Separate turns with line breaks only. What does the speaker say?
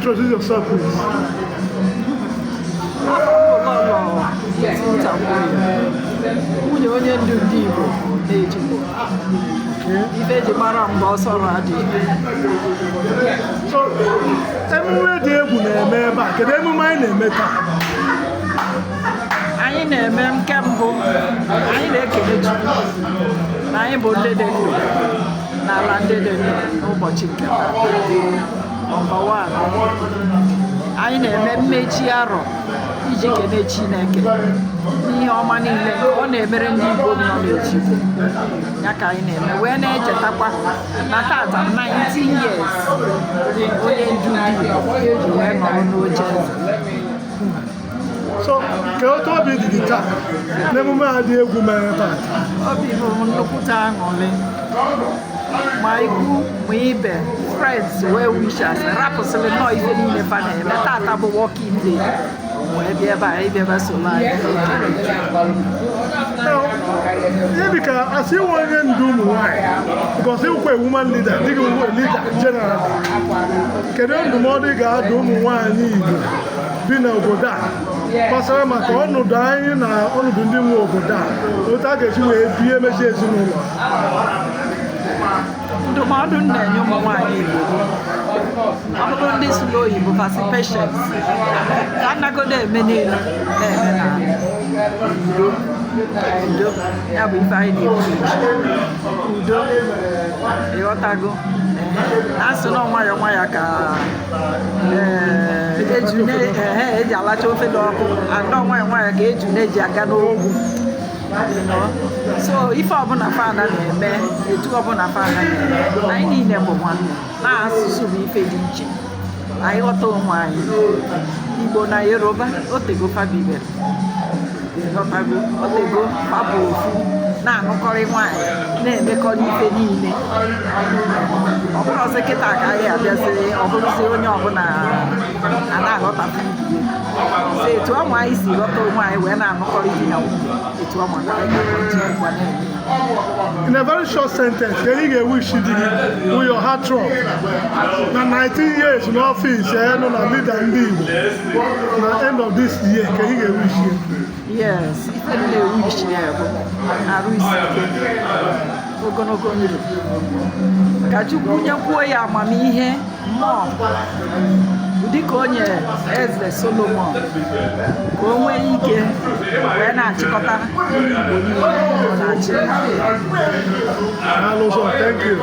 introduce yourself, please?
Lọlọ Tita Nwoye, nwunye onye ndu ndị Igbo na-ejikwa ife eji mara mgbe ọsọ adịghị.
So, emume dị egwu na-eme ebe a. Kedu emume anyị na-eme taa?
Anyị na-eme nke mbụ, anyị na-ekele Chukwu na anyị bụ ndị dị ndụ n'ala ndị dị ndụ n'ụbọchị nke taa. Number one, anyị na-eme mmechi arọ iji kene Chineke n'ihe ọma niile ọ na-emere ndị Igbo nọ n'Ejigbo. Ya ka anyị na-eme wee na-echetakwa na tata, 19 years onye ndu ndị Igbo ji wee nọrọ n'oche eze.
So, ka otu obi dị gị taa n'emume a dị egwu mere taa?
Obi bụ m nnukwute aṅụrị. Ma ikwu ma ibe, friends, well wishers rapụsịrị nnọọ ife niile fa na-eme. Tata bụ working day wee bịa ebe a, ịbịa ebe soro anyị ekele Chukwu.
Now, ihe dị ka asị inwe onye ndu ụmụ nwaanyị, because ịwụkwa a woman leader, dị gị nwe leader generally. Kedu ndụmọdụ ị ga-adụ ụmụ nwaanyị Igbo bi n'obodo a gbasara maka ọnọdụ anyị na ọnọdụ ndị nwe obodo a, otu a ga-esi wee bie mezi ezinụlọ?
Ndụmọdụ m na-enye ụmụ nwaanyị Igbo bụ, ọ bụrụ ndị sụrụ oyibo fasi, patience ka anagodo eme niile na-eme na udo. Udo ya bụ ife anyị na-ekwu echi, udo, ịghọtago? Ehe, na asị nọ nwayọọ nwayọọ ka ejune, ehe, eji alacha ofe dị ọkụ, anọ nwayọọ nwayọọ ka ejune ji aga n'ogwu. So ife ọbụla fana na-eme, etu ọbụla fana na-eme, anyị niile bụ nwanne, na asụsụ bụ ife dị iche. Anyị ghọta onwe anyị. Igbo na Yoruba, otego fabibere, ịghọtago? Otego fa bụ ofu, na-anụkọrị nwaanyị, na-emekọrọ ife niile. Ọ bụrụ ọzọ kịta ka anyị abịazi, ọ bụrụzi onye ọbụla a na-aghọtapụ ibe ya. So etu ọnwa anyị si ghọta onwe anyị wee na-anụkọrị di na nwunye, etu ọnwa ka anyị ga-eji na-eme ya.
In a very short sentence, ka ị ga-ewish di gị wụ your heartthrob na 19 years n'ọfịs ya nọ na leader ndị Igbo na end of this year, ka ị ga-ewish ya?
Yes, ife m na-ewish ya bụ arụ isi ike, ogologo ndụ, ka Chukwu nyekwuo ya amamihe mmụọ dịka o nyere Eze Solomon, ka o nwee ike wee na-achịkọta ndị Igbo niile ọ na-achị.
Daalụ sọ, thank you.